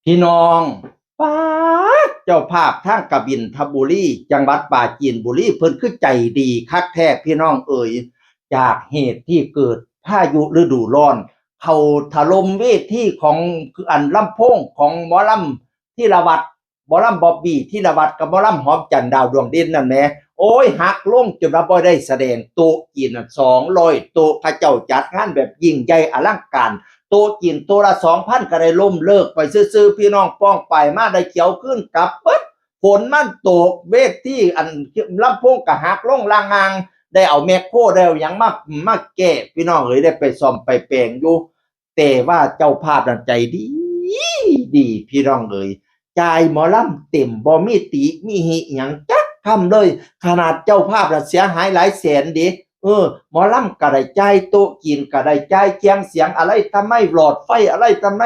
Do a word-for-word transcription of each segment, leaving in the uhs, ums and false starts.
พี่น้องป๊าด เจ้าภาพทางกบินทบุรี จังหวัดปราจีนบุรี เพิ่นคือใจดีคักแท้พี่น้องเอ๋ย จากเหตุที่เกิดพายุฤดูร้อน เขาถล่มเวทีของอันลำโพงของหมอลำธีรวัฒน์ หมอลำบอบบี้ธีรวัฒน์กับหมอลำหอมจันทร์ดาวดวงเด่นนั่นแหม โอ้ย หักลงจนว่าบ่ได้แสดง โต๊ะจีนน่ะสองร้อยโต๊ะ เขาเจ้าจัดงานแบบยิ่งใหญ่อลังการ โต๊ะจีนโต๊ะละสองพันก็ได้ล้มเลิกไปซื่อๆ พี่น้องป้องไปมาได้เขียวขึ้นกลับเบิด ฝนมันตก เวทีอันลำโพงก็หักลงลางงาง ได้เอาแมคโครได้เอาหยังมามาแก้ พี่น้องเอ๋ย ได้ไปซ่อมไปแปลงอยู่ แต่ว่าเจ้าภาพนั้นใจดี ดีพี่น้องเอ๋ย จ่ายหมอลำเต็ม บ่มีติมีหิหยังจักคำเลย ขนาดเจ้าภาพน่ะเสียหายหลายแสนเด้ เออ หมอลำก็ได้จ่าย โต๊ะจีนก็ได้จ่าย เครื่องเสียงอะไรทำไม หลอดไฟอะไรทำไม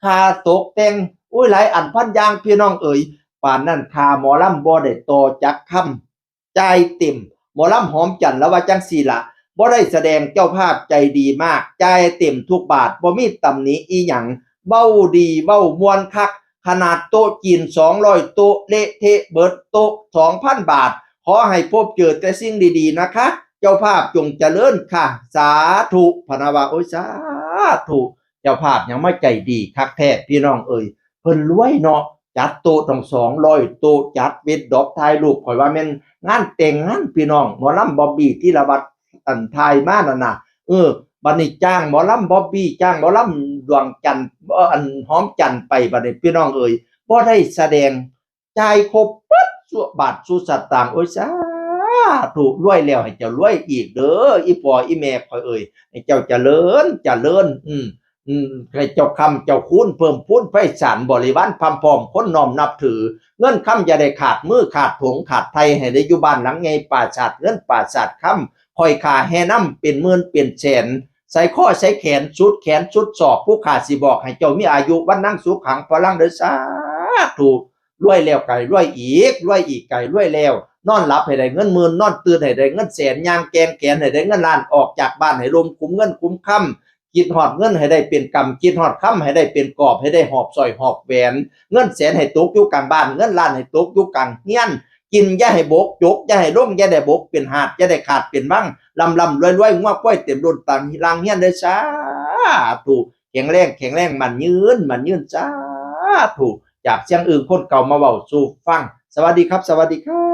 ค่าตกแต่ง อุ้ย หลายอันพันอย่างพี่น้องเอ๋ย ปานนั้นค่าหมอลำบ่ได้ต่อจักคำ จ่ายเต็ม หมอลำหอมจันทร์แล้วว่าจังซี่ละ บ่ได้แสดง เจ้าภาพใจดีมาก จ่ายเต็มทุกบาท บ่มีตำหนิอีหยัง เว้าดีเว้าม่วนคัก ขนาดโต๊ะจีนสองร้อยโต๊ะ เละเทะเบิดโต๊ะ สองพันบาท ขอให้พบเจอแต่สิ่งดีๆนะคะ เจ้าภาพจงเจริญค่ะ สาธุ พะนะว่า โอ้ย สาธุ เจ้าภาพยังมาใจดีคักแท้พี่น้องเอ๋ย เพิ่นรวยเนาะ จัดโต๊ะตั้งสองร้อยโต๊ะ จัดเวทดอกถ่ายรูป ข่อยว่าแม่นงานแต่งงานพี่น้อง หมอลำบอบบี้ธีรวัฒน์อันถ่ายมานั่นน่ะ เออ บัดนี้จ้างหมอลำบอบบี้ จ้างหมอลำดวงจันทร์ เอ่อ อันหอมจันทร์ไป บัดนี้พี่น้องเอ๋ย บ่ได้แสดง จ่ายครบเบิดสุบาทสุสตางค์ โอ้ย สาธุ รวยแล้วให้เจ้ารวยอีกเด้อ อีพ่ออีแม่ข่อยเอ๋ย ให้เจ้าเจริญ เจริญ อืม อืม ให้เจ้าค้ำเจ้าคูณเพิ่มพูนไพศาล บริวารพร่ำพร้อมคนน้อมนับถือ เงินคำอย่าได้ขาดมือขาดถงขาดไถ่ ให้ได้อยู่บ้านหลังใหญ่ปราสาทเงินปราสาทคำ ข่อยค่าแห่นำเป็นหมื่นเป็นแสน ใส่ข้อใส่แขนสุดแขนสุดศอก ผู้ข้าสิบอกให้เจ้ามีอายุวรรณังสุขังพลังเด้อ สาธุ รวยแล้วก็ให้รวยอีก รวยอีกก็ให้รวยแล้ว นอนหลับให้ได้เงินหมื่น นอนตื่นให้ได้เงินแสน ย่างแกว่งแขนให้ได้เงินล้าน ออกจากบ้านให้ลมคุ้มเงินคุ้มคำ คิดฮอดเงินให้ได้เป็นกำ คิดฮอดคำให้ได้เป็นกอบ ให้ได้หอบสร้อยหอบแหวน เงินแสนให้ตกอยู่กลางบ้าน เงินล้านให้ตกอยู่กลางเฮือน กินอย่าให้บก จกอย่าให้ลง อย่าได้บกเป็นหาด อย่าได้ขาดเป็นวัง ร่ำร่ำรวยรวย งัวควายเต็มล้นตางลางเฮือนเด้อ สาธุ แข็งแรง แข็งแรง มั่นยืน มั่นยืน สาธุ จากเสียงอึ่งคนเก่ามาเว้าสู่ฟัง สวัสดีครับ สวัสดีครับ